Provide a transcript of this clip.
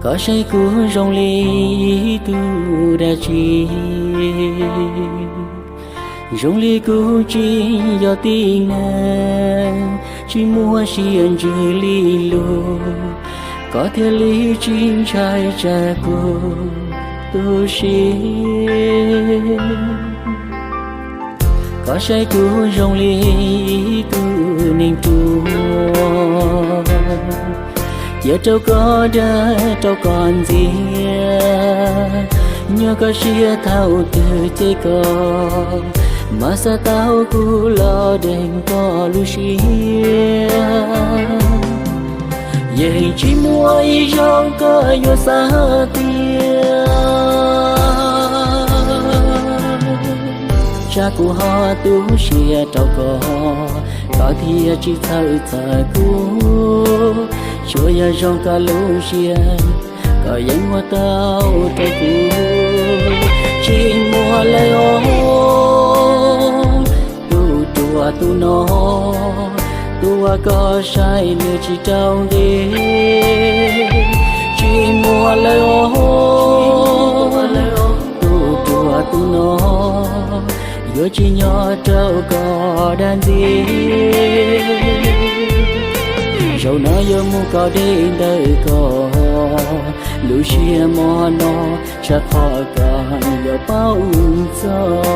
Koj saib kuv zoo li ib tug dab tsi? Zoo li kuv tsis yog tib neeg, tsis muaj sia ntsws li lus, koj thiaj li tsis ntshai tsam kuv tu siab. Koj saib kuv zoo li ib tug neeg ruam, cia rau koj dag rau koj ntxias. Nyob koj siab thaum twg ces koj mam xav tau kuv los deev koj lub siab. Yeej tsis muaj ib zaug koj yuav xav tias tsam kuv ho tu siab rau koj, koj thiaj tsis txhawj txog kuv. Tsuas yog zoo koj lub siab, koj yeej ua tau rau kuv. Tsis muaj lawm os, tus ruam tus no, tus uas koj saib nws tsis raug nqi. Tsis muaj lawm os, tus ruam tus no, yuav tsis nyob rau koj dag ntxias. Zaum no yuav mus koj deb ntawm koj, lub siab mos no, tsam qhov koj yuav paub txog.